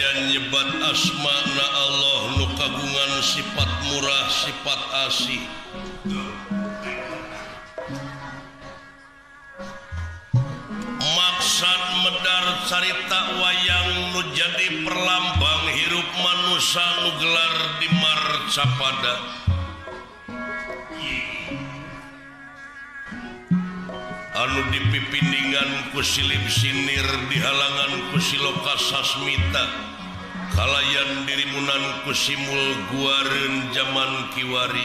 Kalayan nyebat asma na Allah nu kagungan sifat murah sifat asih. Maksad medar carita wayang nu jadi perlambang hirup manusia nu gelar di Marcapada. Anu dipipindingan ku silib sinir dihalangan ku siloka sasmita kalayan dirimunan ku simul guareun jaman kiwari.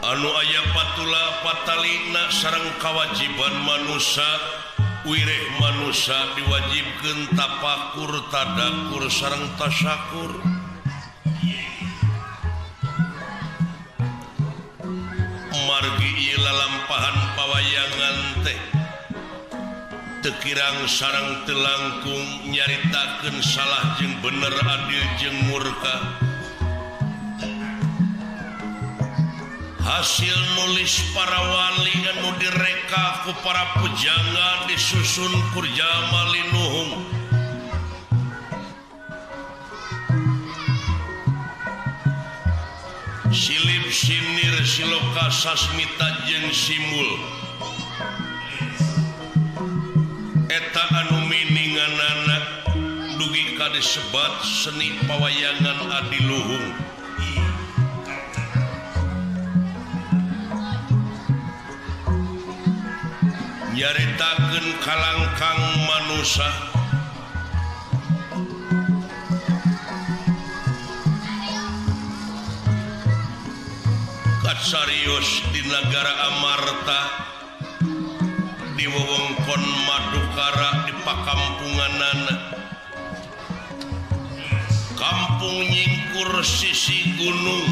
Anu aya patula patalina sareng kawajiban manusia wireh manusia diwajibkeun tapakur tadakur sareng tasyakur. Margi ieu lalampahan pawayangan teh teu kirang sareng teu langkung nyaritakeun salah jeung bener adil jeung murka. Hasil nulis para wali anu direka ku para pujangga disusun kurjama linuhung. Silib sinir siloka sasmita jeung simul eta anu mininganana dugi ka disebat seni pawayangan adiluhung. Nyaritakeun kalangkang manusa katsarios di nagara Amarta di wewengkon Madukara di pakampunganana kampung nyingkur sisi gunung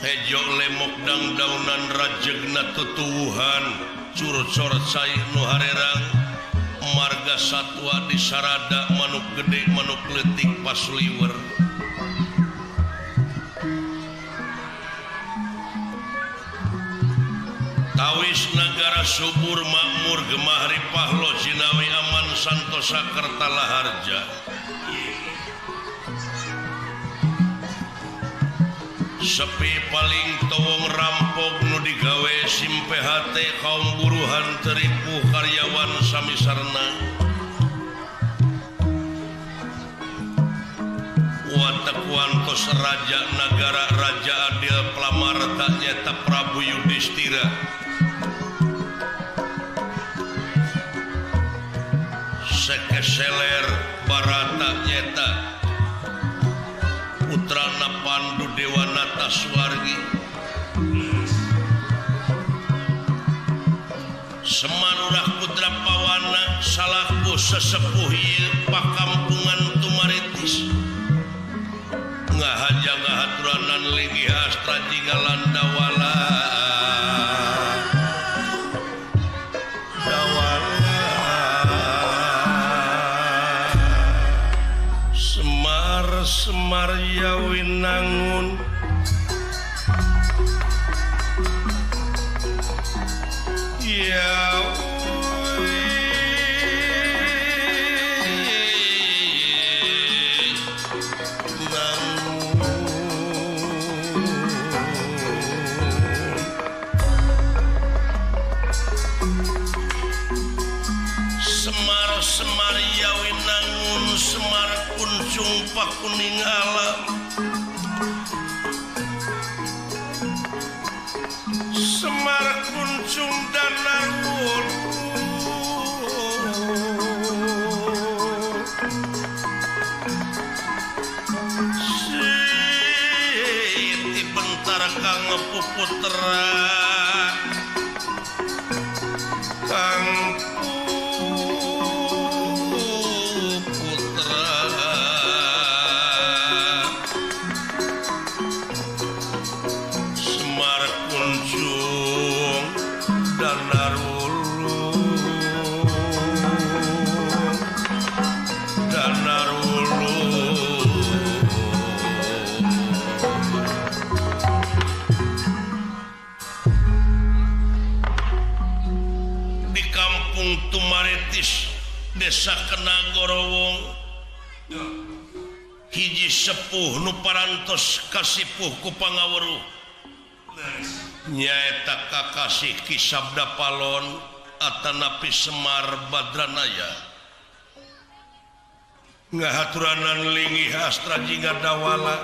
hejo lemok dangdaunan rajegna tutuwuhan curcor cai nu harerang marga satwa di sarada manuk gede manuk leutik pasuliwer. Tawis nagara subur makmur gemah ripah lo jinawi aman santosa kertala harja. Sepi paling towong rampok nu digawe sim PHT kaum buruhan teripuh karyawan sami sarna. Watak wantos raja nagara raja adil Plamarta nyata Prabu Yudhistira. Sekeseler Barata nyata putrana Pandu Dewanata Swargi. Semarurah putra Pawana salaku sesepuh ieu pakampungan Tumaritis. Ngahaja ngahaturanan linggih astra jingga landawala. Dawala. Semar Semar Yawinangun Semar Semar Yawinangun Semar kuncung pakuning alam Semar kuncung danarwul Siti bentar kang puputra kang putra Semar kuncung danarwulu danarwulu. Di kampung Desa Kenang Gorowong hiji sepuh nu parantos kasipuh ku pangaweruh nyaeta kakasih Ki Sabda Palon atanapi Semar Badranaya ngahaturanan linggih Astra Jingga Dawala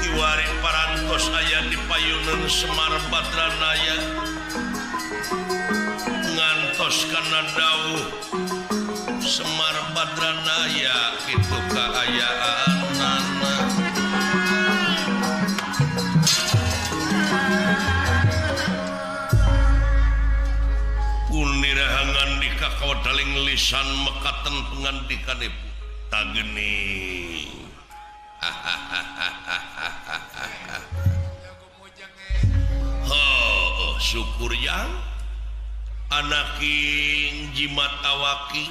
kiwari parantos aya di payunan Semar Badranaya ngantos kana dawuh Semar Badranaya kitu kaayaanana. Punirahangan di kakawadaling lisan mekaten pengandikanipun tageni. Oh, syukur yang anaking jimat awaking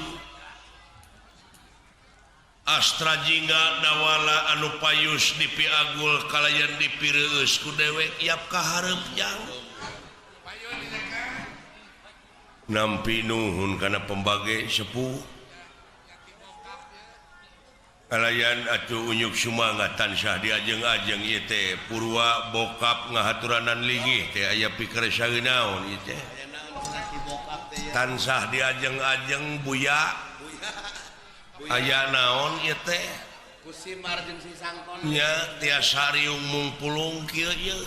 Astra Jingga Dawala anu payus dipiagul kalayan dipireueus ku dewek yap kahareup jang nampi nuhun kana pembage sepuh kalayan atuh unyuk sumangat tansah diajeng-ajeng ieu teh purwa bokap ngahaturanan linggih teh aya pikeursa naon ieu teh tansah diajeng-ajeng buya aya naon ieu teh Kusimar jeung si Sangkon nya tiasa riung mungpulung kieu ieu.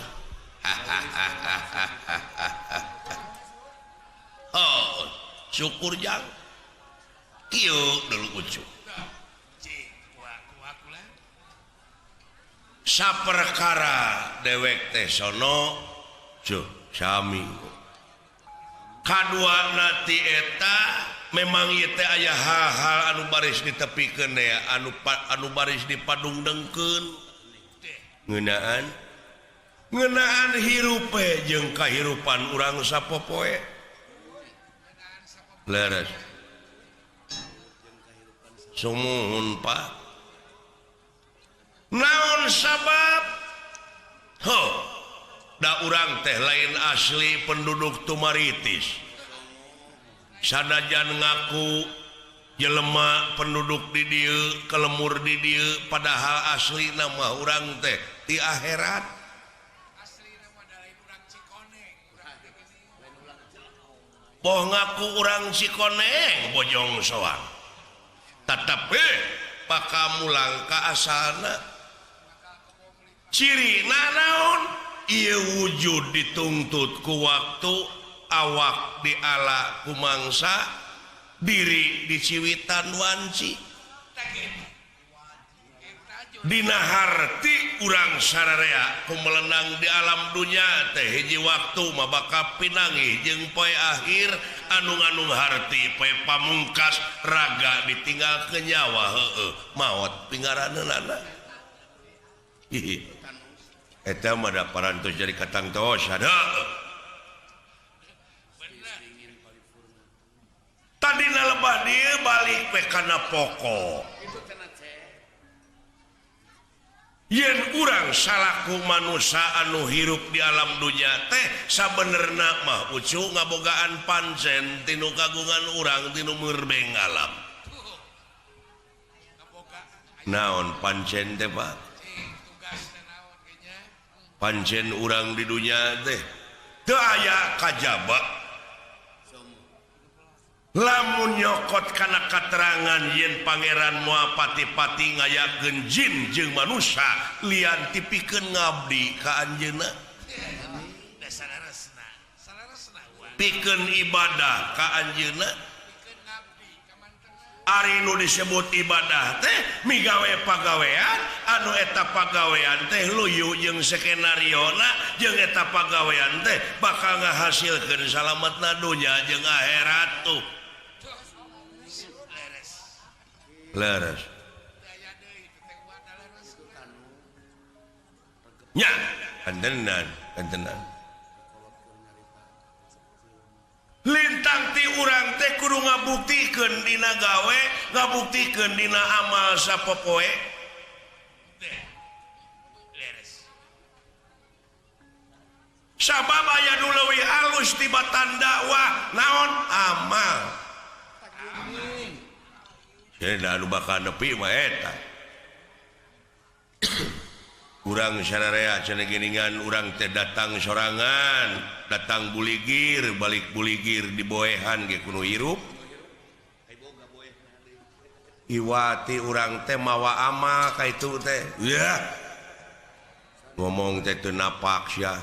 Oh, syukur jang kieu dulu ucu saperkara dewek teh sono cuh sami kadua nati eta memang ieu teh aya hal-hal anu baris ditepikeun ya anu baris dipadungdengkeun ngeunaan hirupe jeung kahirupan urang sapopoe leres sumuhun Pak naon sabab ho da urang teh lain asli penduduk Tumaritis sanajan ngaku jelema penduduk di dieu kelemur di dieu padahal asli nama urang teh di akhirat asli nama lain urang Cikoneng boh ngaku urang Cikoneng Bojong Soang tetapi bakal mulang ka asalna ciri naon ieu wujud dituntut ku waktu awak diala ku mangsa diri diciwitan wanci dina harti urang sararea ku melenang di alam dunya teh hiji waktu mah bakal pinanggih jeung poe akhir anu-anu harti poe pamungkas raga ditinggal ke nyawa heueuh maot pingaraneunana. Hihi eta mah da parantos jadi katangtos heueuh. Tadina lebah dieu balik we kana pokok yen urang salaku manusia anu hirup di alam dunya teh sabenerna mah ucu ngabogaan pancen tinu kagungan urang tinu murbeng alam. Naon pancen teh Pak? Pancen urang di dunya teh teu aya kajaba lamun nyokot kana katerangan yen pangeran moal pati-pati ngayakeun jin jeung manusia lian tipikeun ngabdi ka anjeunna pikeun ibadah ka anjeunna. Ari nu disebut ibadah teh migawe pagawean anu eta pagawean teh luyu jeung skenariona jeung eta pagawean teh bakal ngahasilkeun salametna dunya jeung akhirat tuh. Leres nya kantenan kantenan lintang ti urang teh kudu ngabuktikeun dina gawe ngabuktikeun dina amal sapopoe. Sabab aya nu leuwih alus tibatan dakwah naon amal. Cenah anu bakal nepi mah eta. Urang sararea cenah geuningan urang teh datang sorangan, datang buligir, balik buligir diboehan ge kudu hirup. Iwati urang teh mawa amal ka itu teh. Yah. Ngomong teh teu napak sia.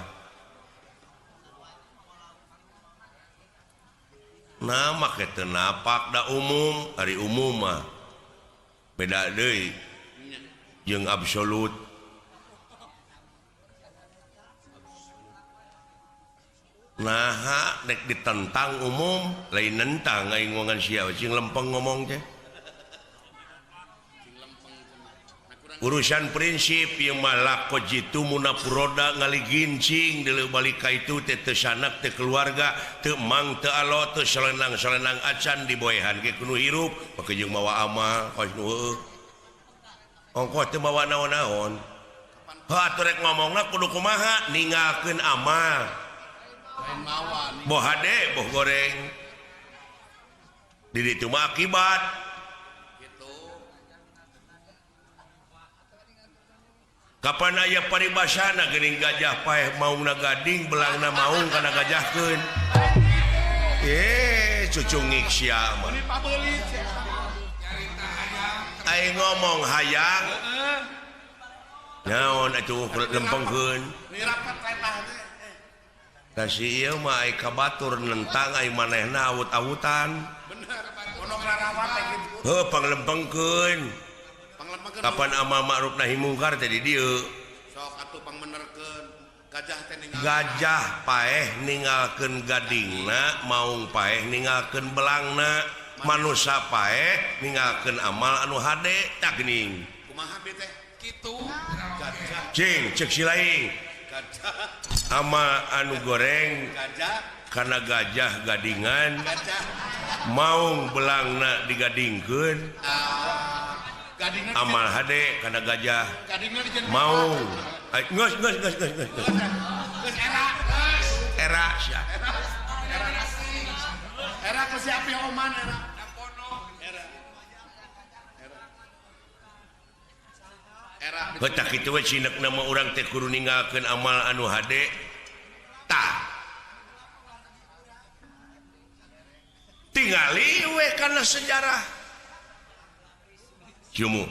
Nah make teu napak da umum, ari umum mah beda deui jeung absolut. Naha dek ditentang umum lain nentang aing ngomongan sia cing lempeng ngomong teh. Urusan prinsip ieu mah lako jitu munapuroda ngaligincing deuleu balik ka itu teh teu sanak teu keluarga teu mang teu alo teu selenang-selenang acan diboehan ge kudu hirup make jeung mawa amal kos nu heueuh. Ongkoh teu mawa naon-naon. Heuh atuh rek ngomongna kudu kumaha ninggalkeun amal. Boh hade boh goreng di ditu mah akibat kapan aya paribasana geuning gajah paeh maungna gading belangna maung kana gajahkeun cucungik sia mah aing ngomong hayang naon atuh lempengkeun kasih ieu mah ai ka batur nentang ai manehna awut-awutan. Bener, pondok rarawat teh kitu. Heuh panglempengkeun. Kapan amal ma'ruf nahi mungkar teh di dieu. Sok atuh pangmenerkeun gajah teh ninggalkeun. Gajah paeh ninggalkeun gadingna, maung paeh ninggalkeun belangna, manusa paeh ninggalkeun amal anu hade tah geuning. Kumaha bi teh? Kitu. Gajah. Cing ceuk si laing. Ama anu goreng gajah karena gajah gadingan gajah maung belangna digadingkeun amal hade karena gajah maung geus geus geus geus geus geus era era sia era ku si api oman era era Betah kitu we cinekna mah urang teh kudu ninggalkeun amal anu hade tah tingali we kana sejarah jumu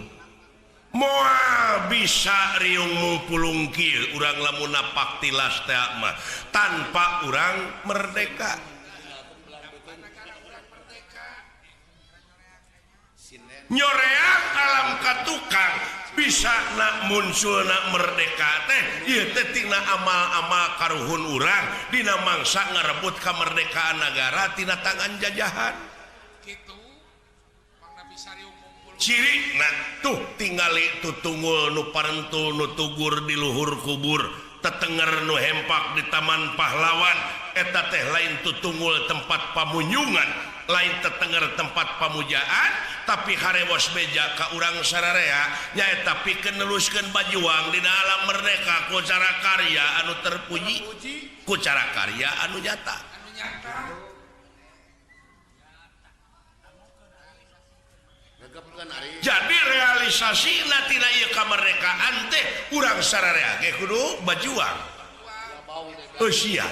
moal bisa riung mupulung kieu urang lamun napak tilas teh mah tanpa urang merdeka. Nyoreang alam katukang bisa nak muncul nak merdeka teh ieu teh tina amal-amal karuhun urang dina mangsa ngarebut kemerdekaan negara tina tangan jajahan. Kitu mangna bisa riung ngumpul. Ciri nah tuh tingali tutunggul nu parentul nu tugur di luhur kubur tetenger nu hempak di taman pahlawan eta teh lain tutunggul tempat pamunyungan lain tetenger tempat pamujaan tapi harewos beja ka urang sararea nyaeta pikeun neluskeun bajuang dina alam merdeka ku cara karya anu terpuji ku cara karya anu nyata. Jadi realisasina tina ieu kamerdekaan teh urang sararea ge kudu bajuang eusian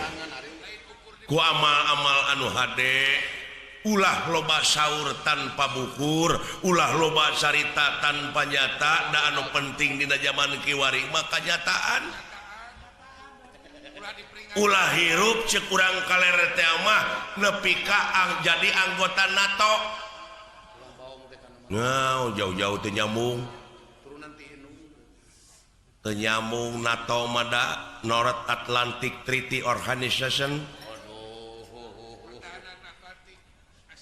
ku amal-amal anu hade ulah loba saur tanpa bukur ulah loba carita tanpa nyata da anu penting dina zaman kiwari mah kanyataan ulah hirup ceuk urang kaler teh mah nepi ka jadi anggota NATO nah jauh-jauh teu nyambung teu nyambung NATO mah da North Atlantic Treaty Organization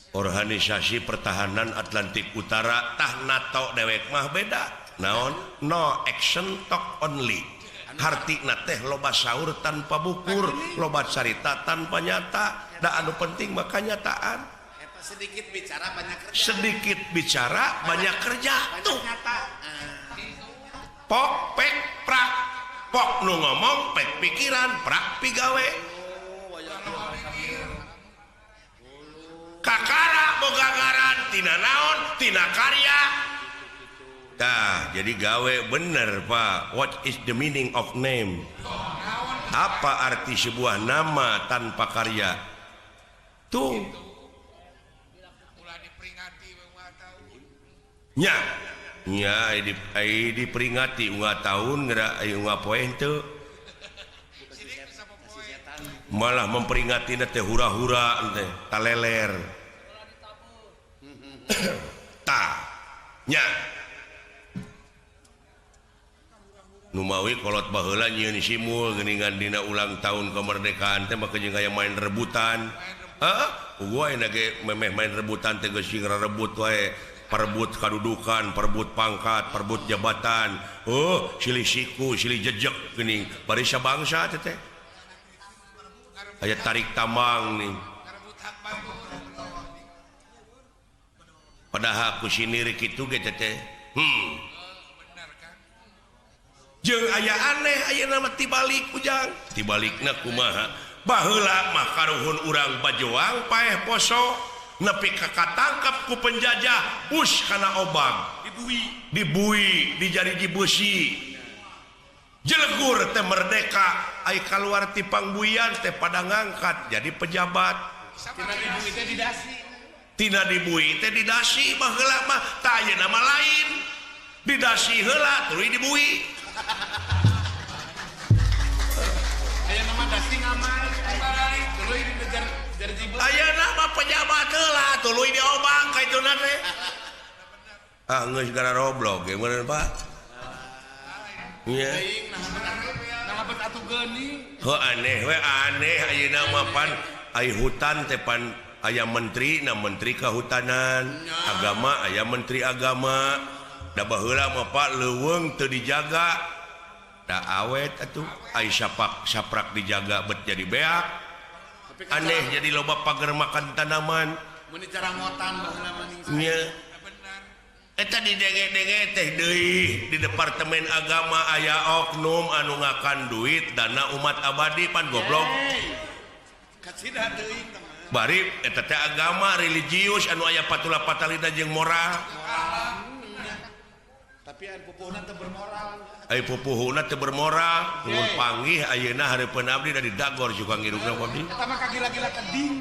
Organisasi Pertahanan Atlantik Utara tah NATO dewek mah beda naon no action talk only hartina teh loba saur tanpa bukur loba carita tanpa nyata da anu penting mah kanyataan sedikit bicara banyak kerja sedikit bicara banyak kerja tuh pok pek prak pok nu ngomong pek pikiran prak pigawe. Kakara boga ngaran tina naon? Tina karya. Tah, jadi gawe bener Pak. What is the meaning of name? Apa arti sebuah nama tanpa karya? Tuh. Ulah diperingati unggal tahun. Nya. Nya ai diperingati unggal tahun geura ai unggal poe henteu. Sidik bisa popoe. Malah memperingati teh hura-hura teh taleler. Tah. Nya. Numawi kolot baheula nyieun simul geuningan dina ulang tahun kemerdekaan teh mah jeung aya main rebutan. Heeh, gua ayeuna ge memeh main rebutan teh geus sing rebut wae. Perebut kadudukan, perebut pangkat, perebut jabatan. Oh, silih siku, silih jejek geuning bari sabangsa teh teh. Aya tarik tambang nih. Ngarebut hak batur. Padahal ku sinir kitu ge teh teh. Bener kan? Jeung aya aneh ayeuna mah tibalik ujang. Tibalikna kumaha? Baheula mah karuhun urang bajoang paeh poso nepi ka katangkep ku penjajah us kana obag Dibui. Dibui, dijariji beusi. Jelegur teh merdeka, ai kaluar ti pangbuian teh pada ngangkat jadi pejabat. Tina dibui teh didasi. Tina dibui teh didasi baheula mah tah ayeuna mah lain. Didasi heula tuluy dibui. Aya nama dasi ngamar balik tuluy dijejar jarji beusi. Ayeuna mah pejabat heula tuluy diobang ka ituna teh. Ah geus gara roblok ge meureun Pak. Nya. Teuing naha bet atuh geuning. Heuh aneh we aneh ayeuna mah pan ai hutan teh pan aya menteri na menteri kehutanan, agama aya menteri agama. Da baheula mah Pak leuweung teu dijaga. Da awet atuh ai sapak saprak dijaga bet jadi beak. Tapi kan Aneh jadi loba pagar makan tanaman. Mun dicarangotan baheula mah ning. Nya. Bener. Eta didenge-denge teh deui di Departemen Agama aya oknum anu ngakan duit dana umat abadi pan goblok. Hey. Kacida teuing teh mah. Bari eta teh agama religius anu aya patula patalina jeung moral. Tapi aya pupuhna teu bermoral. Ai pupuhuna teu bermoral, mun Hey. panggih ayeuna hareupeun abdi da didagor juga ngirungna ku abdi. Eta mah kagila-gila keding.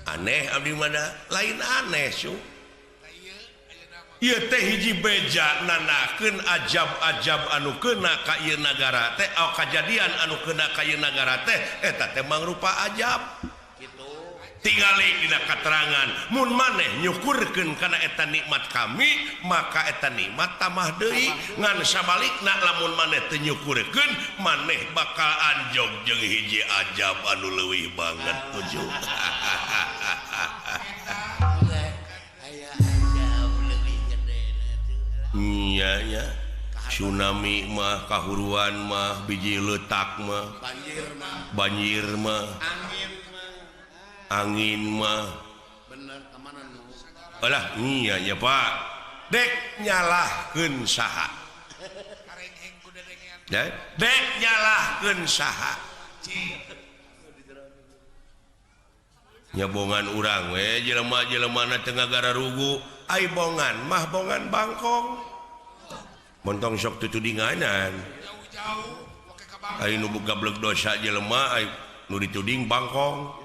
Aneh abdi mana? Lain aneh su. Tah ieu ayeuna mah. Ieu teh hiji beja nanakeun ajab-ajab anu keuna ka ieu nagara teh, oh, kajadian anu keuna ka ieu nagara teh eta teh mangrupa ajab. Kitu. Tingali dina katerangan mun maneh nyukurkeun kana eta nikmat kami maka eta nikmat tambah deui ngan sabalikna lamun maneh teu nyukurkeun maneh bakal anjog jeung hiji ajab anu leuwih banget ujung. Aya ajab leuwih gede Nya nya tsunami mah kahuruan mah biji letak mah banjir mah banjir mah angin mah angin mah bener kemana nu alah iya nya Pak dek nyalahkeun saha Karengheng ku dedengean. Ya, dek nyalahkeun saha nyabongan urang we jelema-jelemana teu ngagararugu ai bongan mah bongan bangkong montong sok tutudinganan Jauh-jauh oke ka bangkong. Ai nu gablek dosa jelema ai nu dituding bangkong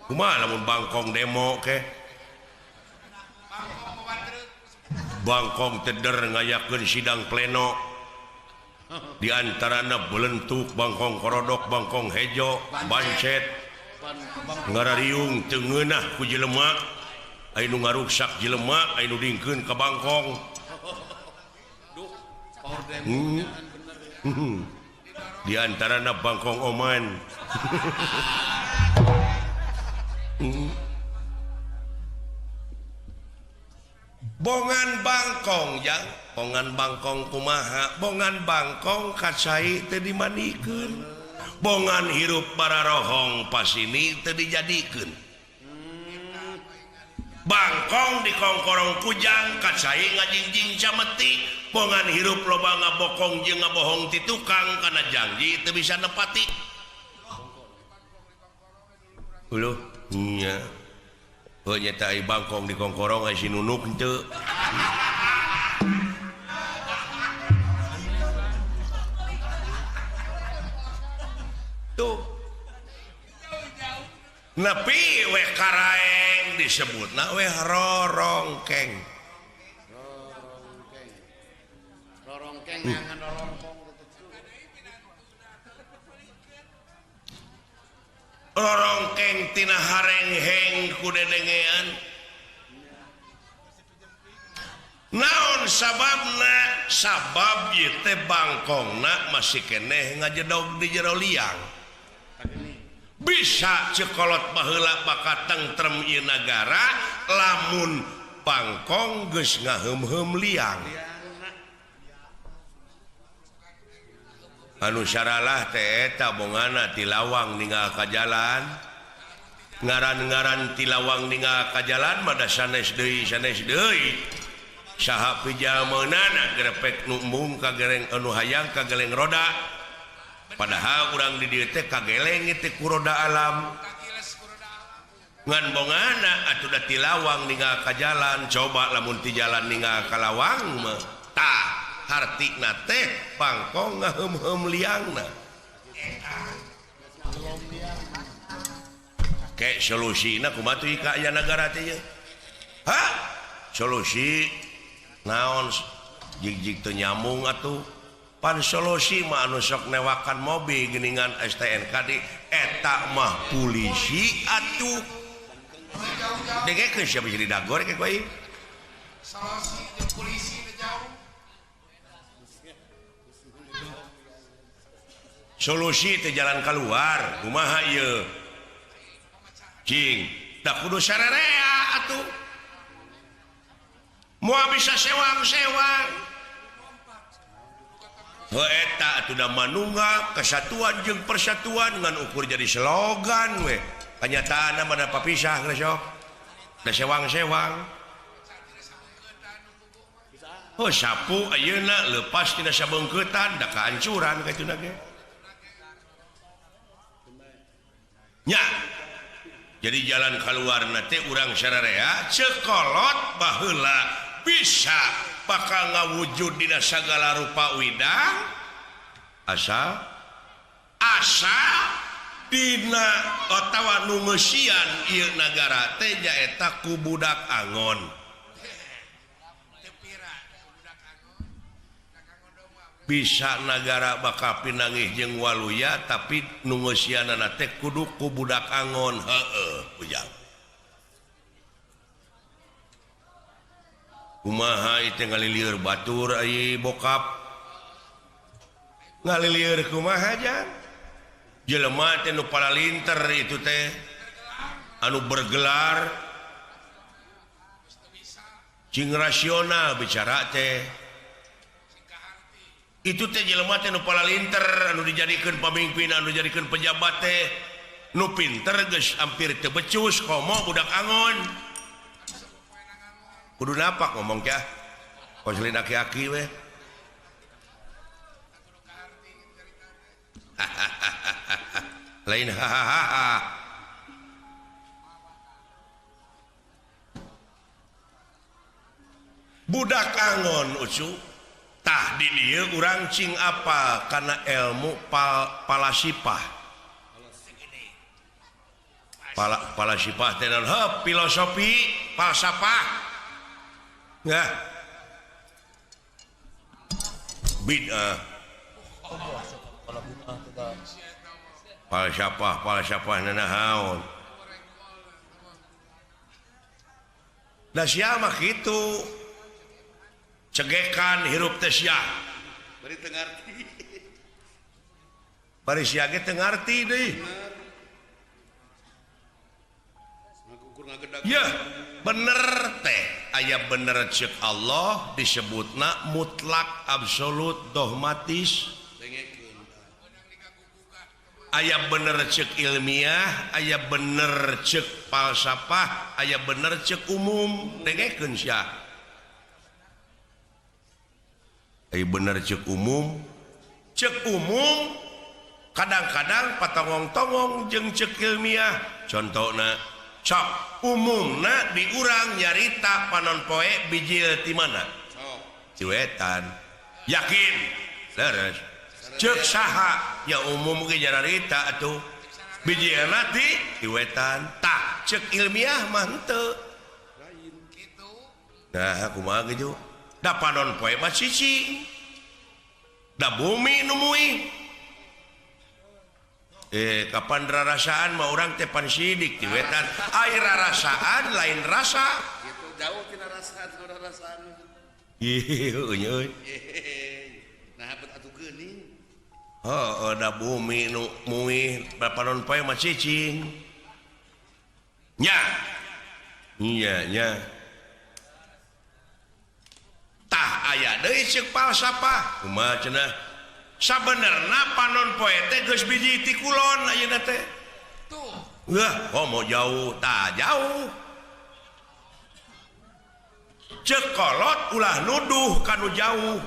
kumaha lamun bangkong demo ke Bangkong mawa truk. Bangkong teder ngayakeun sidang pleno di antarana belentuk bangkong korodok bangkong hejo bancet ngarariung teu ngeunah ku jelema aya nu ngaruksak jelema aya nu dingkeun ka bangkong. Duh, power demo bener ya. Di antarana bangkong oman. Bongan bangkong jang, bongan bangkong kumaha, bongan bangkong kacai teu dimandikeun. Bongan hirup bararohong pasini teu dijadikeun. Bangkong dikongkorong kujang kacai ngajingjing cameti. Bongan hirup loba ngabokong jeung ngabohong ti tukang kana janji teu bisa nepati. Uluh. Nya. Heuh nya teh bangkong di kongkorong aya si Nunuk henteu. Tuh. Nepi we karaeng disebutna we rorongkeng. Rorongkeng. Rorongkeng ngangan rorongkong. Rorongkeng tina harengheng ku dedengean. Naon sababna? Sabab ieu teh bangkongna masih keneh ngajedog di jero liang. Bisa cekolot baheula bakal tentrem ieu nagara lamun bangkong geus ngaheum-heum liang. Anu saralah teh eta bongana ti lawang ninggal ka jalan. Ngaran-ngaran ti lawang ninggal ka jalan mah da sanes deui sanes deui. Saha pijameunana grepek nu embung ka gereng anu hayang ka geleng roda. Padahal urang di dieu teh kageleng teh ku roda alam. Ngan bongana atuh da ti lawang ninggal ka jalan, coba lamun ti jalan ninggal ka lawang mah tah hartina teh bangkong ngaheum-heum liangna. Ke solusina kumaha tuh ka aya nagara teh ieu? Hah? Solusi naon jig-jig teu nyambung atuh. Pan solusi mah anu sok newakan mobil geuningan STNK di eta mah polisi atuh. Dengekeun sia bisa didagor ke ku aing. Solusi jeung polisi teh jauh. Solusi teh jalan keluar kumaha ieu? Cing, da kudu sarerea atuh. Moal bisa sewang-sewang. Heuh eta atuh da manunggal kesatuan jeung persatuan ngan ukur jadi slogan we. Kanyataanna mah da papisah geus sok. Da sewang-sewang. Oh sapu ayeuna leupas tina sabeungkeutan da kahancuran kaituna ge. Nya. Jadi jalan keluarna teh urang sararea cekolot baheula bisa bakal ngawujud dina sagala rupa widang asa asa dina otawa nu ngeusian ieu nagara teh nyaeta ku budak angon. Bisa nagara bakal pinanggih jeung waluya tapi nu ngeusianana teh kudu ku budak angon. Heueuh ujang. Kumaha ieu teh ngalilieur batur ai bokap. Ngalilieur kumaha jang? Jelema teh nu palalinter itu teh anu bergelar cing rasional bicara teh. Itu teh jelema teh nu palalinter anu dijadikeun pamimpin anu dijadikeun pejabat teh nu pinter geus hampir teu becus komo budak angon. Kudu napak ngomong kah konselin aki-aki we. Lain hahaha. Budak angon ucu tah di dieu urang cing apa kana ilmu palasipah. Palasipah teh naon? Heuh filosofi falsafah. Nah. Bid'ah. Falsafah, falsafah nanaon. Da sia mah kitu. Cegekan hirup teh sia. Bari teu ngarti. Bari sia ge teu ngarti deui. Ya, bener teh. Aya bener cek Allah disebutna mutlak absolut dogmatis. Aya bener cek ilmiah, aya bener cek falsafah, aya bener cek umum. Dengekeun sia. Aya bener cek umum. Cek umum kadang-kadang patongong-tongong jeung cek ilmiah. Contohna Sok umumna di urang nyarita panon poe bijil ti mana? Ti wetan. Yakin? Leres. Ceuk saha? Ya umum ge nyarita atuh. Bijilna ti wetan. Tah ceuk ilmiah mah henteu. Nah, kumaha ge da panon poe mah cicing. Da bumi nu muih. Kapan rarasaan mah urang teh pan sidik ti wetan. Ai rarasaan lain rasa. Gitu jauh tina rasa rarasaan. Ih, euy. Nah, bet atuh geuning. Heuh, da bumi nu muih panon poe mah cicing. Nya. Nya nya. Tah aya deui ceuk falsafah. Kumaha cenah? Sabenerna panon poe teh geus biji ti kulon ayeuna teh. Tuh. Wah, komo jauh, tah jauh. Ceuk kolot ulah nuduh kanu jauh.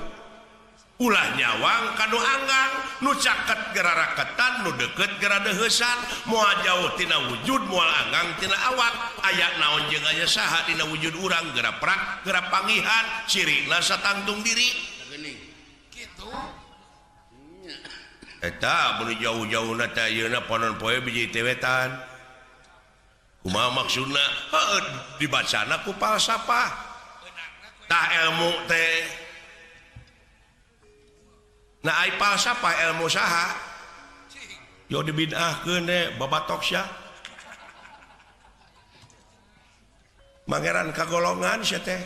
Ulah nyawang kanu anggang, nu caket geraraketan, nu deukeut geradeuheusan, moal jauh tina wujud, moal anggang tina awak. Aya naon jeung aya saha dina wujud urang geura prak, geura pangihan, cirina satangtung diri. Geuning. Kitu. Eta beuh jauh-jauhna teh ayeuna panon poe biji teh wetan. Kumaha maksudna? Heueuh dibacana ku falsafah. Tah ilmu teh. Nah ai falsafah ilmu saha? Yo dibid'ahkeun teh babatok sia. Mangeran kagolongan sia teh.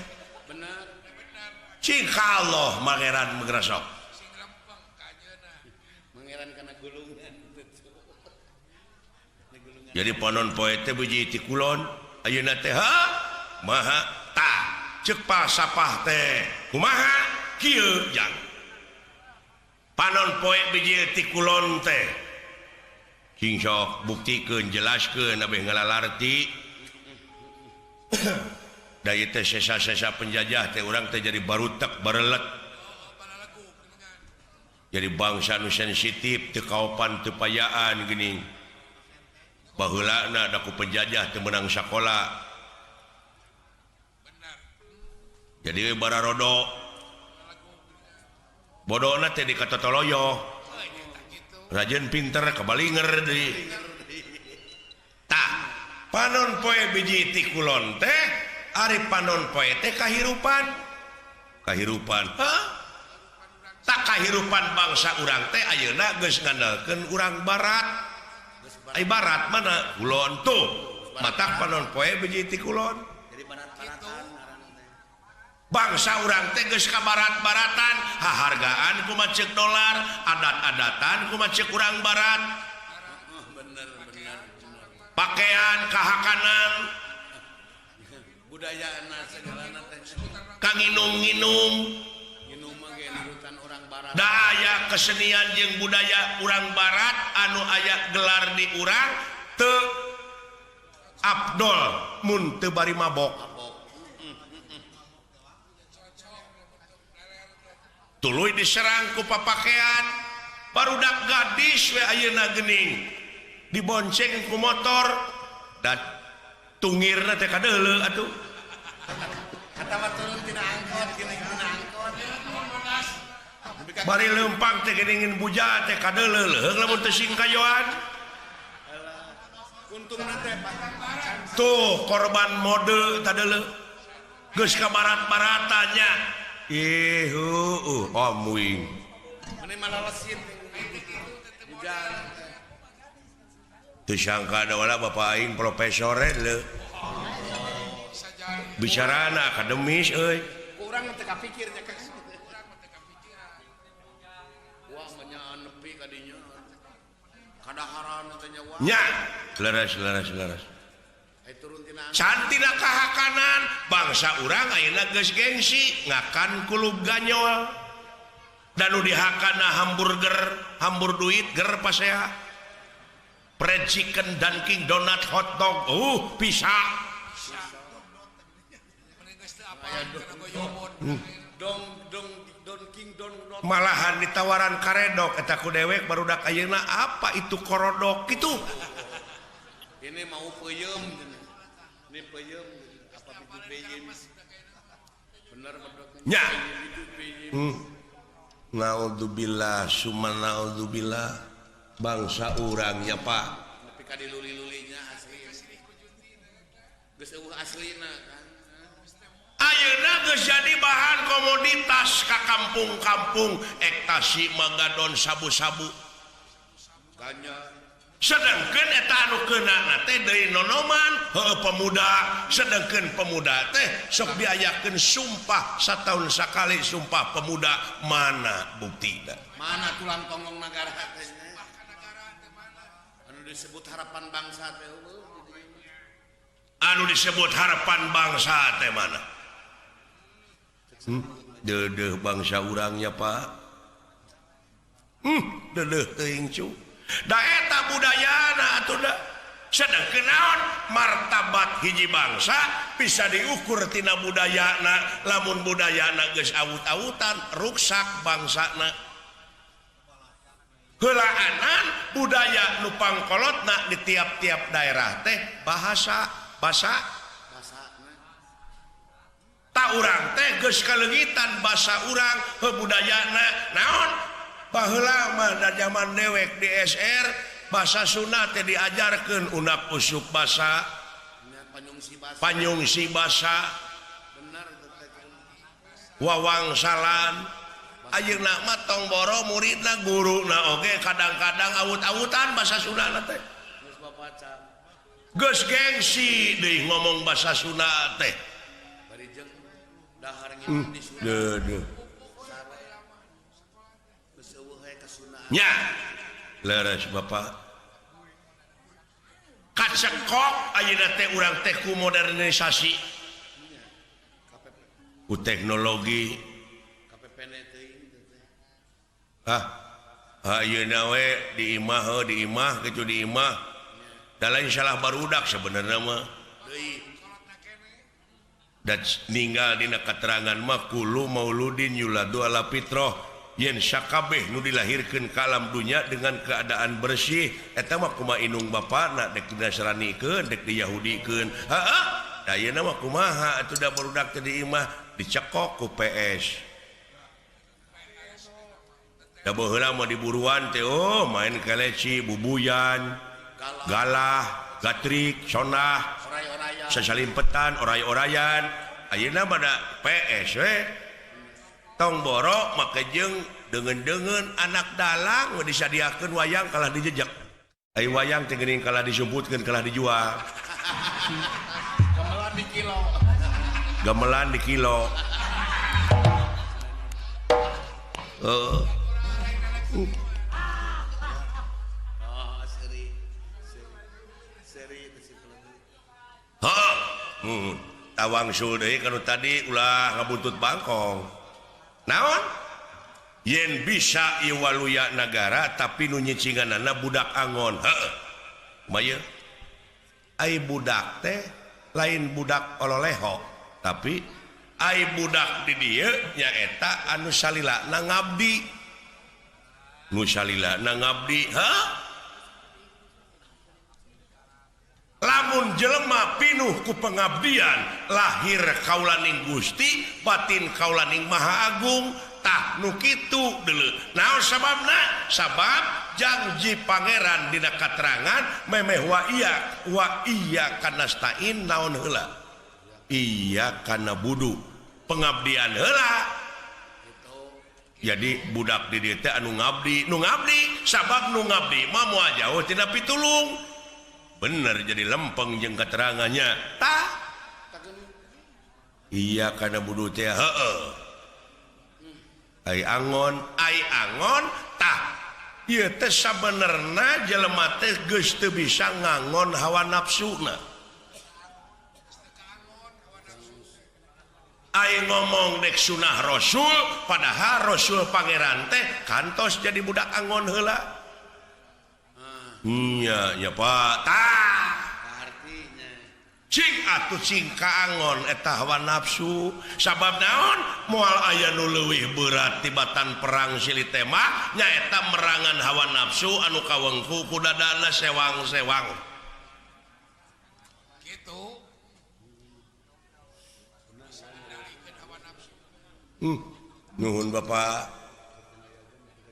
Bener. Cing ka Allah mangeran mengresok. Jadi panon poe teh biji ti kulon ayeuna teh ha maha tah ceuk falsafah teh kumaha kieu jang panon poe biji ti kulon teh cing sok buktikeun jelaskeun abeh ngalalarti da ieu teh sesa-sesa penjajah teh urang teh jadi barutek barelet jadi bangsa nu sensitif teu kaopan teu payaan geuning. Baheulana da ku penjajah teu meunang sakola. Jadi bararodo. Bodona teh di katotoloyo. Rajen pinter kabalinger deui. Tah, panon poe biji ti kulon teh ari panon poe teh kahirupan. Kahirupan. Hah? Tak kahirupan bangsa urang teh ayeuna geus ngandalkeun urang barat. Ai barat mana? Kulon tuh. Matak panon poe biji ti kulon. Bangsa urang teh geus ka barat-baratan, hahargaan kumaha ceuk dolar, adat-adatan kumaha ceuk urang barat. Bener bener. Pakaian kahakanan, budayana segalana teh. Kanginum-nginum. Da aya kesenian jeung budaya urang barat anu aya gelar di urang teu abdol mun teu bari mabok. Tuluy diserang ku papakean barudak gadis we ayeuna geuning dibonceng ku motor dan tungirna teh kadeuleu atuh. Atawa turun tina angkot geuning tina angkot. Bari leumpang teh geuning buja teh kadeuleu leuheung lamun teu singkayoan. Untungna teh tuh korban mode tadeuleu. Geus ka barat-baratanya. Ih heueuh amuing. Mane malalesin buja. Teu sangka da wala bapa aing profesor leuh. Bicarana akademis euy. Kurang teu kapikir nya ka. Nya leres leres leres. Cantina kahakanan bangsa urang ayeuna geus gengsi ngakan kulub ganyol. Dan nu dihakana hamburger, hambur duit ger pasea. Fried chicken, Dunkin Donut, hot dog, bisa. Malahan ditawaran karedok eta ku dewek barudak ayeuna apa itu korodok gitu. Ini mau peuyeum. Nya. Naudzubillah summa naudzubillah bangsa urang ya Pak. Tapi ka diluli-lulinya asli. Geus eueuh aslina kan. Ayeuna geus jadi bahan komoditas ka kampung-kampung ektasi magadon sabu-sabu. Ganja. Sedangkan eta anu keuna teh deui nonoman heueuh pemuda, sedangkan pemuda teh sok diayakeun sumpah sataun sakali sumpah pemuda, mana buktina? Mana tulang tonggong nagara teh? Anu disebut harapan bangsa teh eueuh. Anu disebut harapan bangsa teh mana? Deudeuh bangsa urangnya Pak. Deudeuh teuing cu. Da eta budayana atuh da. Sedengkeun naon martabat hiji bangsa bisa diukur tina budayana, lamun budayana geus awut-awutan ruksak bangsana. Heulaanan budaya nu pangkolotna di tiap-tiap daerah teh bahasa basa ta urang teh geus kaleungitan basa urang heuh budayana naon. Baheula mah da zaman dewek di SR bahasa Sunda teh diajarkeun unak usuk basa panyungsi basa wawangsalan. Ayeuna mah tong boro muridna guruna oge kadang-kadang awut-awutan bahasa Sunda teh. Geus gengsi deui ngomong bahasa Sunda teh. Deudeuh. Nya leres Bapak kacekok ayeuna teh urang teh ku modernisasi ku teknologi. Ayeuna we di imah heuh di imah kitu di imah da lain salah barudak sebenarnya mah da ninggal dina katerangan mah kullu mauludin yuladu ala fitrah yen sakabeh nu dilahirkeun ka alam dunya dengan keadaan bersih eta mah kumaha indung bapana dek dinasranikeun dek diyahudikeun. Heeh, da ayeuna mah kumaha atuh da barudak teh di imah dicekok ku PS. Da baheula mah diburuan teh oh main keleci, bubuyan, galah, gatrik, sonah, sasalimpetan, oray-orayan. Ayeuna mah da PS we. Tong boro make jeung deungeun-deungeun anak dalang we disadiakeun wayang kalah dijejek. Ai wayang teh geuning kalah disumputkeun kalah dijual. Gamelan di kilo. Gamelan di kilo. Heeh. Oh, seri. Seri Heeh. Tawangsul deui kanu tadi ulah ngabuntut bangkong. Naon? Yen bisa ieu waluya nagara tapi nu nyicinganana budak angon. Heeh. Kumaha? Ai budak teh lain budak ololeho, tapi ai budak di dieu nyaeta anu salilana ngabdi. Nu salilana ngabdi, heuh? Lamun jelema pinuh ku pengabdian lahir kaulaning Gusti batin kaulaning Maha Agung tah nu kitu deuleu. Naon sababna? Sabab janji pangeran dina katerangan memeh wa iya kanastain naon heula? Iya kana budu pengabdian heula. Jadi budak di dieu teh anu ngabdi, nu ngabdi sabab nu ngabdi mah moal jauh tina pitulung. Bener jadi lempeng jeung keterangannya tah iya kana budu teh heueuh. Ai angon tah ieu teh sabenerna jelema teh geus teu bisa ngangon hawa nafsuna. Ai ngomong dek sunah Rasul padahal Rasul pangeran teh kantos jadi budak angon heula. Iya, ya Pak. Tah. Artinya cing atuh cing kaangon eta hawa nafsu. Sabab naon? Moal aya nu leuwih berat tibatan perang silih tema nyaeta merangan hawa nafsu anu kawengku ku dadana sewang-sewang. Kitu. Nuhun Bapak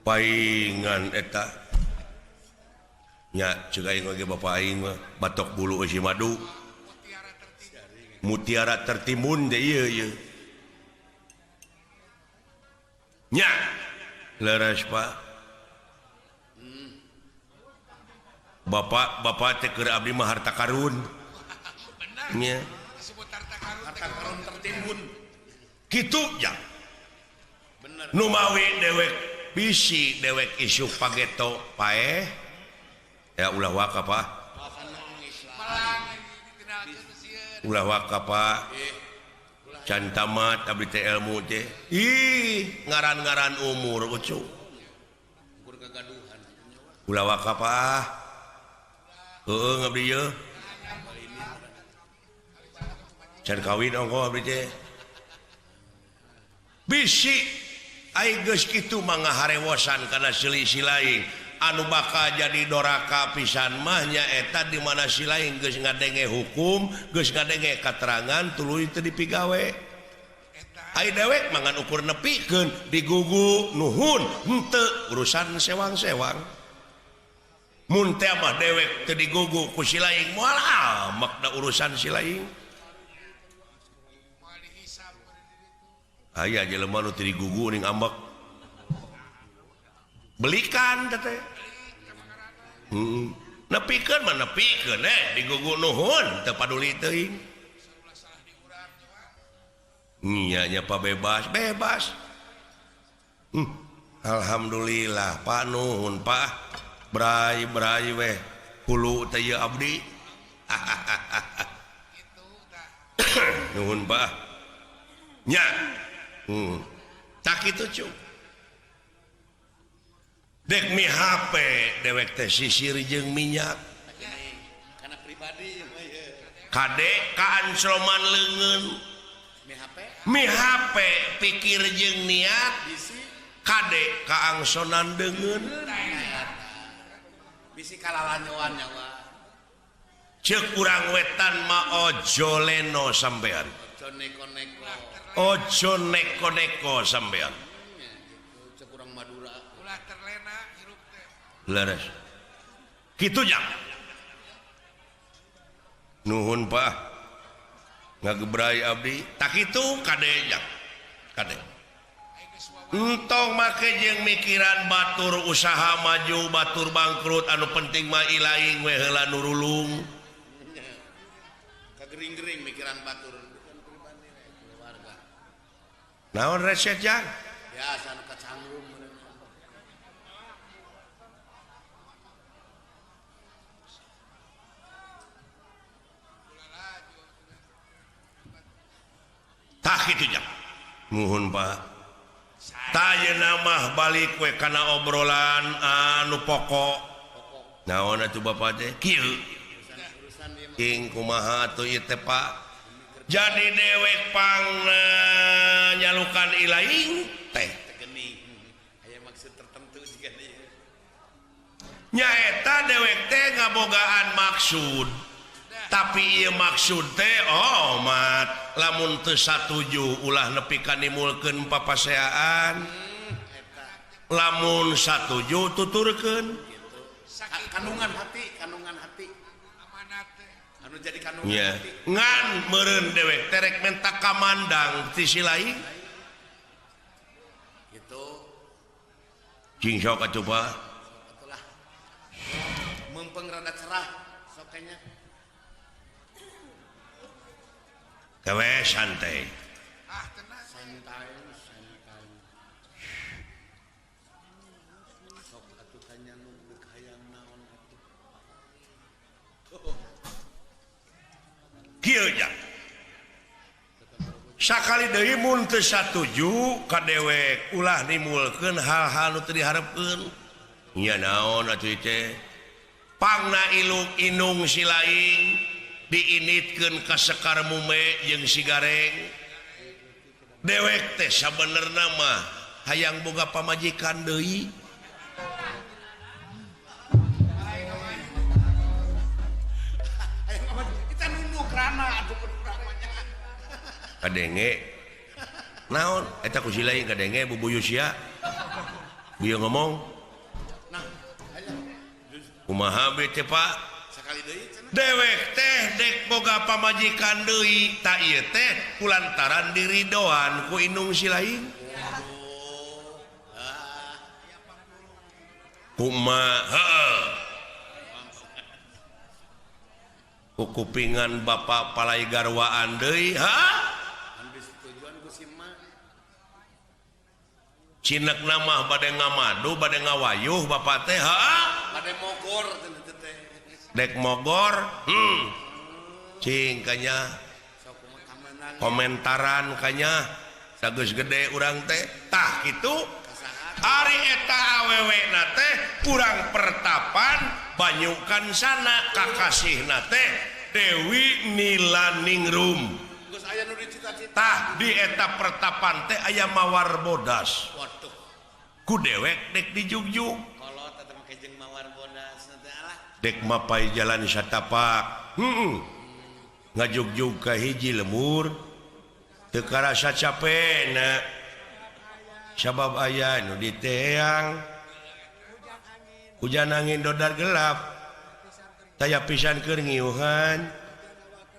paingan eta nya ceuk aing oge Bapak aing mah batok bulu eusi madu mutiara tertimbun deh ieu ieu nya leres Pak. Bapak bapak teh keur abdi mah harta karun nya harta karun tertimbun kitu ja Numawi dewek bisi dewek isuk pageto paeh ya ulah waka Pak ulah waka Pak can tamat abdi teh ilmu teh ih ngaran-ngaran umur ucu ulah waka Pak heueuh abdi ye can kawin ongko abdi teh bisi ai geus kitu mah ngaharewosan kana selisih lain anu bakal jadi doraka pisan mah nyaeta di mana si lain geus ngadenge hukum geus ngadenge katerangan tuluy teu dipigawe ai dewek mah ngan ukur nepikeun digugu nuhun henteu urusan sewang-sewang mun teh mah dewek teu digugu ku si lain moal amak da urusan si lain aya jelema nu teu digugu ning ambek belikan teh nepikeun mah nepikeun digugu nuhun teu paduli teuing nya nya pa bebas bebas alhamdulillah Pak nuhun Pak bray bray weh hulu teh ieu abdi nuhun Pak nya tak itu cu dek mi HP dewek teh sisir jeung minyak karena pribadi kade kaancroman leungeun mi HP pikir jeung niat kade kaangsonan deungeun bisi kalalanyoan nyawa ceuk urang wetan mah ojo leno sampean ojo neko-neko ojo neko-neko sampean ceuk urang Madura ulah terlena hirup teh leres kitu jang nuhun Pak ngagebrai abdi tak kitu kade jang kade entong make jeung mikiran batur usaha maju batur bangkrut anu penting mah ilaing we heula nurulung kagering-gering mikiran batur naon reset jang biasa nu kacangrum tah kitu jang nuhun Pak tah mah balik we kana obrolan anu pokok naon atuh Bapak teh kieu ing kumaha atuh ieu teh Pak jadi dewek pangna nyalukan ilaing teh aya maksud tertentu jiga ieu nyaeta dewek teh ngabogaan maksud tapi ieu maksud teh omat lamun teu satuju ulah nepi ka nimulkeun papaseaan lamun satuju tuturkeun kandungan hati amanat teh anu jadi kandungan yeah. Hati ngan meureun dewek terek menta kamandang ti si lain kitu cing sok atuh Pak atulah mempeng rada cerah sok kayaknya gawe santai ah tenang santai santai sok atuh tanya nu deuk hayang naon atuh kieu jang sakali deui mun teu satuju ka dewek ulah nimulkeun hal-hal nu teu diharepkeun nya naon atuh teh pangna ilung inung si lain diinitkeun ka sekar mume jeung si gareng dewek teh sabenerna mah hayang boga pamajikan deui kita nunduk rana atuh urang mah kadenge Naon eta ku si lain kadenge bubuyu sia. Bieu ngomong. Nah, aya. Kumaha be teh Pak? Sakali deui cenah. Dewek teh dek boga pamajikan deui, ta ieu teh kulantaran diridoan ku indung si lain. Kumaha heeh. Ku kupingan bapak palai garwaan deui, ha? Cinek nama bade ngamadu bade ngawayuh bapak teh, ha? Bade mogor teh. Dek mogor, cing kanya komentaran kanya sageus gede urang teh tah kitu. Ari eta awewe na teh kurang pertapan banyukan sana kakasihna teh Dewi Nilaningrum. Geus aya nu dicita-cita. Tah di eta pertapan teh aya mawar bodas. Waduh. Ku dewek dek dijugjug. Kolot eta make jeung mawar bodas teh alah. Dek mapai jalan satapak. Ngajugjug ka hiji lemur. Teu karasa capena. Sabab aya nu diteang. Hujan angin dodar gelap. Taya pisan keur ngiuhan.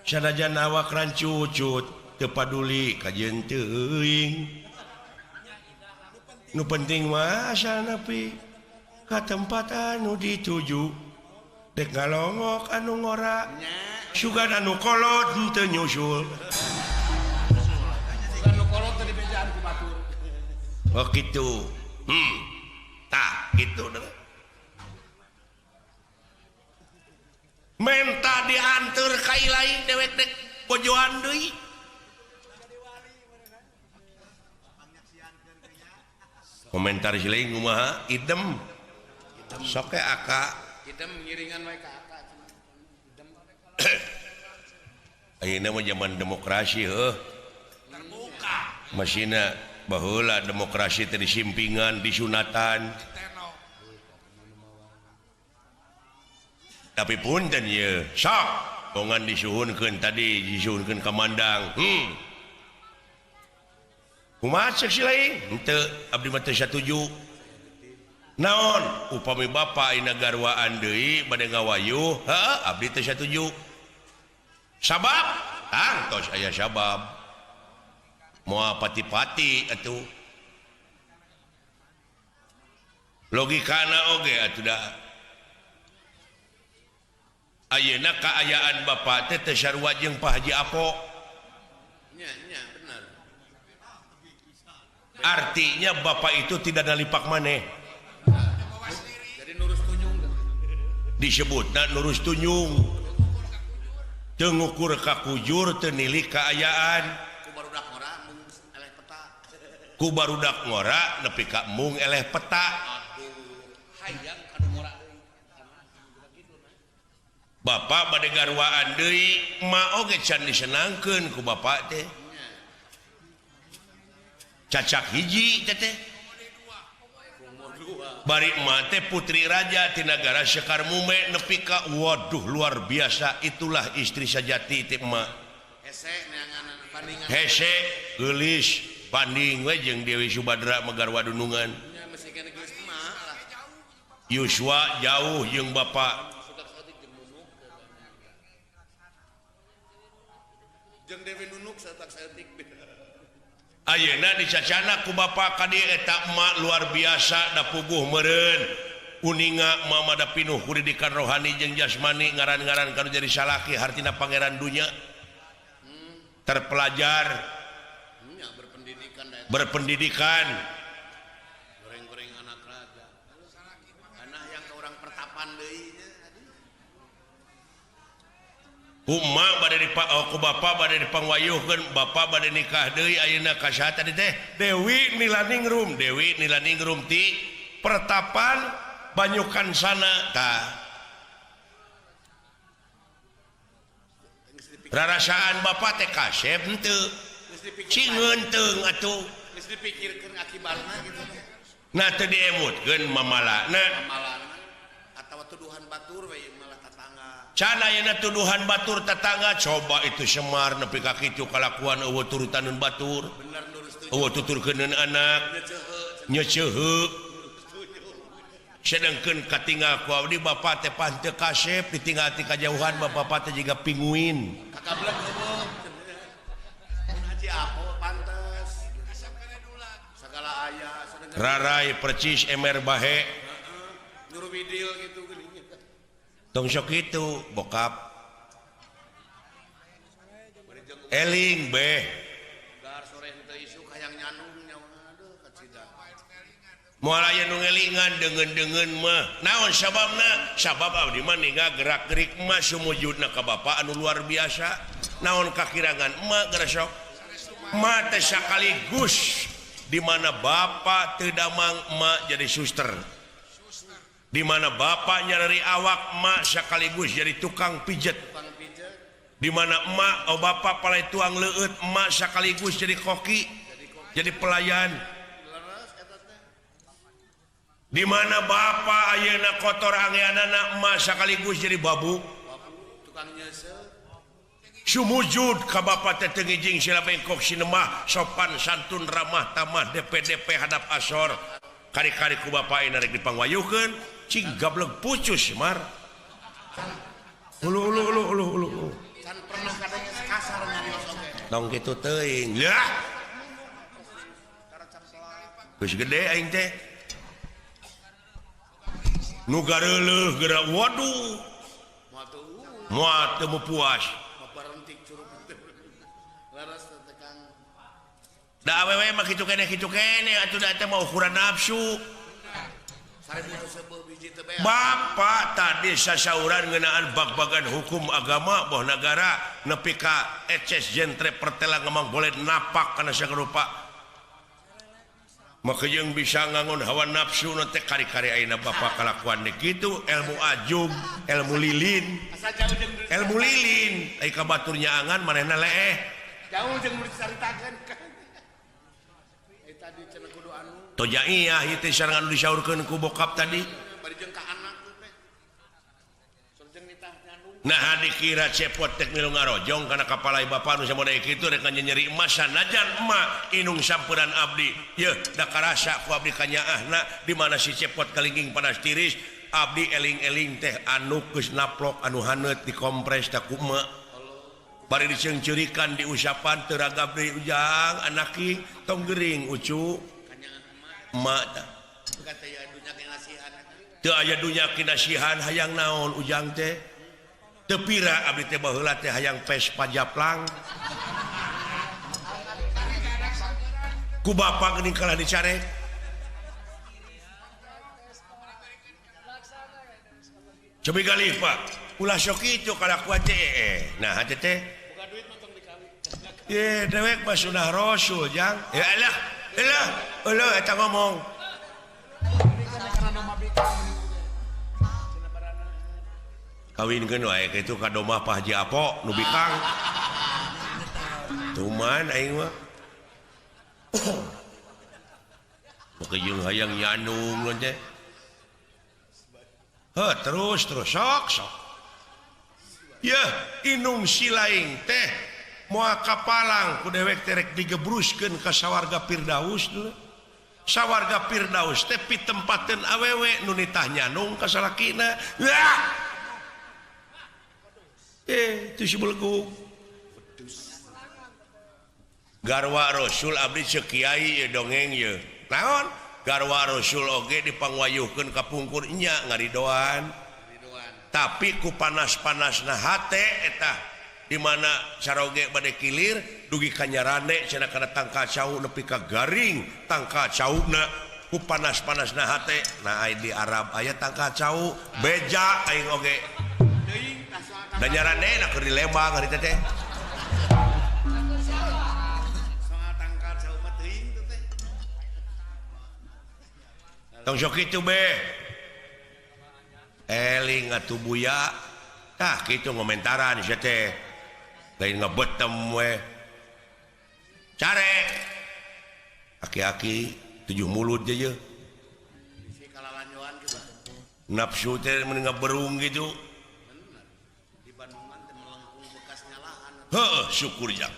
Sanajan awak rancucut teu paduli kajeun teuing. Nu penting mah asal nepi ka tempat anu dituju. Dek ngalongok anu ngora, sugan anu kolot henteu nyusul. Sugan anu kolot teh dibejaan ku batur. Oh kitu. Tah kitu deh. Menta dianteur ka ilahi dewek dek bojoan deui. Komentar si lain kumaha? Idem. Sok aka. Idem ngiringan we ka aka cenah. Idem. Ayeuna mah zaman demokrasi heuh. Terbuka. Masina baheula demokrasi teh disimpingan, disunatan. Tapi punten ye, sok bongan disuhunkeun tadi, disuhunkeun ka Mandang. Kumaha cek si lain? Henteu, abdi mah teu satuju. Naon? Upami bapa ayeuna garwaan deui bade ngawayuh, heuh, abdi teu satuju. Sabab? Tangtos aya sabab. Moal pati-pati atuh. Logikana oge atuh da. Ayeuna kaayaan bapak teh teu sarua jeung Pak Haji Apo. Nya, nya, bener. Artinya bapak itu tidak nalipak maneh. Jadi nurus tunjung. Disebutna nurus tunjung. Teu ngukur ka kujur, teu nilik kaayaan. Ku barudak ngora mung eleh peta. Ku barudak ngora nepi ka mung eleh peta. Aduh, hayang kanu ngora deui. Bapak bade garwaan deui, ma oge can disenangkeun ku bapak teh. Cacak hiji teh teh. Bari emak teh putri raja ti nagara Sekar Mume nepi ka waduh luar biasa, itulah istri sajati teh emak. Hese neangan bandingan. Hese geulis banding we jeung Dewi Subadra mah garwa dunungan. Nya masih keneh geulis emak lah. Yuswa jauh jeung bapak. Jeung Dewi Nunuk satak saeutik. Ayeuna dicacana ku bapa ka dieu eta emak luar biasa da puguh meureun. Uninga mama da pinuh ku didikan rohani jeung jasmani ngaran-ngaran kanu jadi salaki hartina pangeran dunya. Terpelajar. Nya berpendidikan da eta. Berpendidikan. Goreng-goreng anak raja. Anak yang ke urang pertapan deui nya. Kuma bade ku bapa bade dipangwayuhkeun, bapa bade nikah deui ayeuna ka saha tadi teh? Dewi Nilaningrum, Dewi Nilaningrum ti pertapan Banyukan sana tah. Rarasaan bapa teh kasep henteu. Cingeun teung atuh. Geus dipikirkeun akibatna gitu. Nah teu diemutkeun mamalana. Mamalana atawa tuduhan batur we malah tatangga. Can ayeuna tuduhan batur tetangga coba itu Semar nepi ka kitu kalakuan eueuh turutaneun batur. Bener nurus tunjung. Eueuh tuturkeun anak nyeceuheuk sedangkeun katinggal ku abdi bapa teh pan teu kasep ditinggal ti kajauhan bapak teh jiga pinguin. Kakablek eueuh. Mun Haji Apo pantes. Sagala aya sadengkeun. Rarai percis emer bahe. Nyuruh widil gitu geuning. Tong sok kitu bokap. Eling beh. Gar sore henteu isuk hayang nyandung nyawa aduh kacida. Moal aya nu ngelingan deungeun-deungeun mah. Naon sababna? Sabab abdi mah ninggal gerak-gerik emak sumujudna ka bapa anu luar biasa. Naon kakirangan emak geura sok? Emak teh sakaligus di mana bapa teu damang emak jadi suster. Di mana bapa nyareri awak emak sekaligus jadi tukang pijet. Di mana emak oh bapa palai tuang leueut emak sekaligus jadi koki, jadi pelayan. Di mana bapa ayeuna kotor angeanana emak sekaligus jadi babu. Sumujud ka bapa teh teu ngijing sila bengkok sinemah sopan santun ramah tamah DPDP hadap asor. Kari-kari ku bapa ayeuna rek dipangwayuhkeun cing gablek pucus mar. Ulu ulu ulu ulu ulu. Can pernah kadang kasar nyarios oge. Tong kitu teuing. Lah. Geus gede aing teh. Nu gareuleuh geura waduh. Moal teu puas. Da awewe mah kitu keneh atuh da teh mah ukuran nafsu. Bapak tadi sasauran ngeunaan bag-bagan hukum agama boh nagara nepi ka eces jentre pertela ngemang boleh napak kana sagerupa. Maka jeung bisa ngangon hawa nafsu na teh kari-kari ayeuna bapak kalakuan deui kitu ilmu ajub, ilmu lilin. Ilmu lilin ai ka batur nyaangan manehna leeh. Jauh jeung mun dicaritakeun. Tadi cenah kudu anu. Toja iya ieu teh sareng anu disaurkeun ku bokap tadi. Bari jeung ka anak teh. Sareng nitah nyandung. Nah dikira cepot tek milu ngarojong kana kapalai bapa nu samoda kitu rek nyeri emas sanajan emak inung samperan abdi. Yeuh da karasa ku abdi kanyaahna di mana si cepot kalingging panas tiris abdi eling-eling teh anu geus naplok anu haneut dikompres ta ku emak. Bari diceungceurikan diusapan teu ragab deui ujang anaki tong gering ucu. Emak tah. Teu aya dunya kinasihan hayang naon ujang teh. Teu pira abdi teh baheula teh hayang Vespa japlang. Ku bapa geuning kalah dicarek. Cobi galih Pak. Ulah sok kitu kalakuan teh. Nah hate teh. Buka duit mah tong dikawin. Ye dewek mah sunah rasul jang. Ya elah, elah, elah eta ngomong. Kawinkeun wae kitu ka domah Pak Haji Apo nu bikang. Tuman aing mah. Make jeung hayang nyandung teh. Heuh terus terus sok sok. Yeuh inung silaing teh moal kapalang ku dewek teh rek digebruskeun ka sawarga Firdaus dulu. Sawarga Firdaus teh pitempateun awewe nu nitah nyandung ka salakina. Wah. Itu si belegu. Garwa Rasul abdi ceuk kiai ye dongeng ye. Naon? Garwa Rasul oge dipangwayuhkeun ka pungkur nya ngaridoan. Tapi ku panas-panasna hate eta di mana saroge bade kilir dugi ka nyarande cenah kana tangkal cau nepi ka garing tangkal cauna ku panas-panasna hate. Nah ai di Arab aya tangkal cau beja aing oge. Da nyarande na keur di Lembang hari teh teh. Soal tangkal cau mah teuing teh teh. Tong sok kitu be. Eling atuh buya. Tah kitu ngomentaran sia teh. Lain ngebetem we. Carek. Aki-aki tujuh mulut je ye. Bisi kalalanjoan kitu. Nafsu teh mun ngaberung gitu. Di Bandungan teh melengkung bekas nyalahan. Heuh, syukur jang.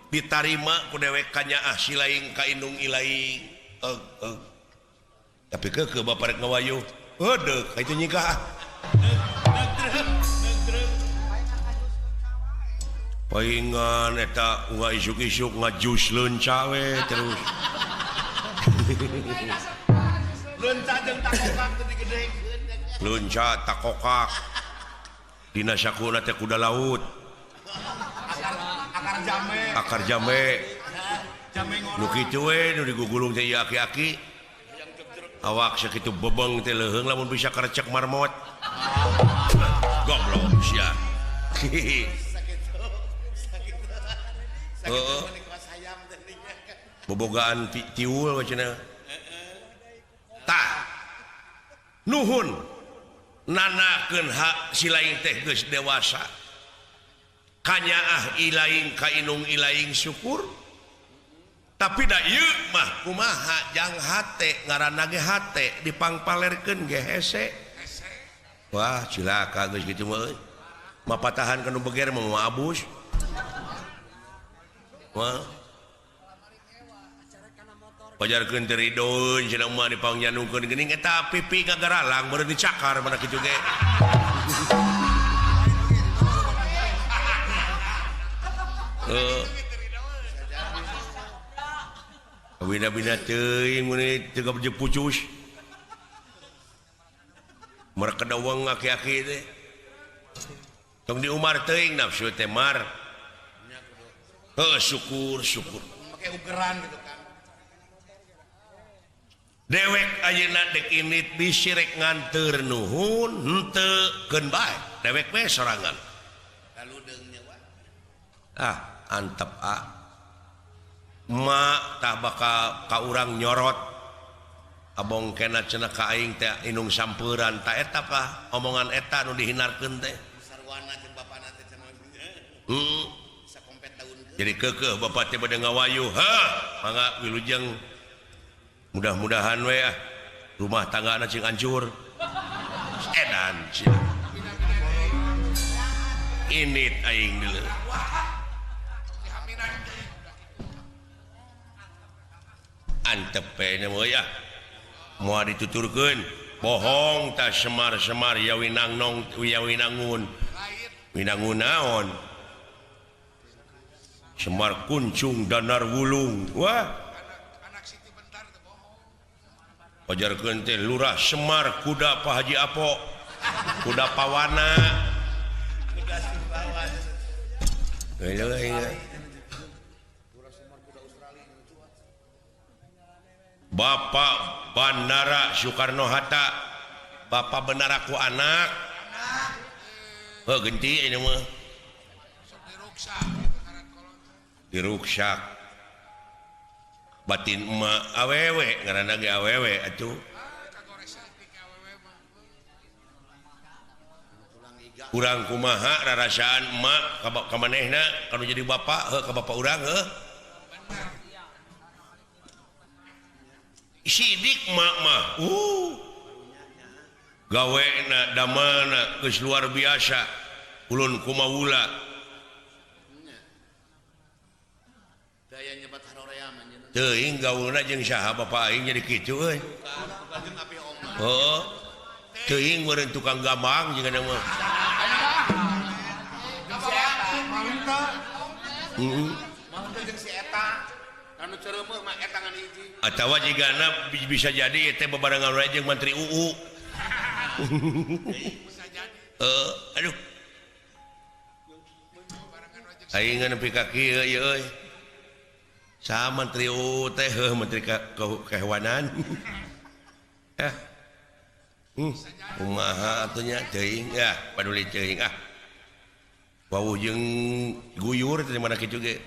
Ditarima ku dewek kanyaah silaing ka indung ilaing. Tapi keukeuh bapak rek ngawayuh. Heudeuk ka itu nyikah. Paingan eta unga isuk-isuk ngajus leunca we terus. Leunca jeung takokak teh digedekeun. Leunca takokak. Dina sakuna teh kuda laut. Akar jambe. Akar jambe. Jambe ngorok. Nu kitu we nu digugulung teh ieu aki-aki. Awak sakitu bebeng teh leuheung lamun bisa karecek marmot. Goblok sia. Heeh. Bobogaan tiul cenah. Tah. Nuhun nanakeun hak si laing teh geus dewasa. Kanyaah ilaing ka indung ilaing syukur. Tapi da ieu mah kumaha jang hate ngaranna ge hate dipangpalerkeun ge hese. Wah cilaka geus kitu mah euy. Mapatahan kana beger mah moal abus. Wah. Pajarkeun teh ridoeun cenah mah dipangnyandungkeun geuning eta pipi gagaralang beureun dicakar mana kitu ge. Heeh. Bina-bina teuing mun teu gabje pucus. Mereka dawang aki-aki teh. Tong diumar teuing nafsu teh mar. Heuh syukur syukur. Make ugeran gitu kan. Dewek ayeuna dek init bisi rek nganteur nuhun henteu keun bae. Dewek we sorangan. Lalu deung nya wa. Ah, antep ah. Mak tah bakal ka urang nyorot. Abong kena cenah ka aing teh inung sampeuran ta eta pah omongan eta nu dihinarkeun teh. Sarwana jeung bapana teh cenah. Sakompet daun. Jadi keukeuh bapak teh bade ngawayuh. Heuh, mangga wilujeng. Mudah-mudahan we ah rumah tanggana cing hancur. Edan sia. Init aing deuleu. Antep we nya mah ya. Moal dituturkeun bohong tah semar-semar ya winangnong ya winangun. Winangun naon? Semar kuncung danar wulung. Wah. Pajarkeun teh lurah Semar kuda Pak Haji Apo. Kuda pawana. Kuda Sumbawa. Bapak Bandara Soekarno Hatta. Bapak benar aku anak. Heuh genti ini mah. Diruksak. Batin emak awewe ngaranna ge awewe atuh. Urang kumaha rarasaan emak ka manehna kanu jadi bapak heuh ka bapak urang heuh. Sidik emak mah. Gawena damana geus luar biasa. Ulun kumawula. Teuing gaulna jeung saha bapak aing jadi kitu euy. Heeh. Teuing meureun tukang gambang jeung ada mah. Heeh. Atawa jigana bisa jadi teh bebarengan we jeung Menteri UU. Heeh, aduh. Aing nepi ka kieu ieu euy. Sa Menteri UU teh heuh Menteri Kehewanan. Eh. Kumaha atuh nya teuing ya, paduli teuing ah. Wawuh jeung guyur teh mana kitu ge.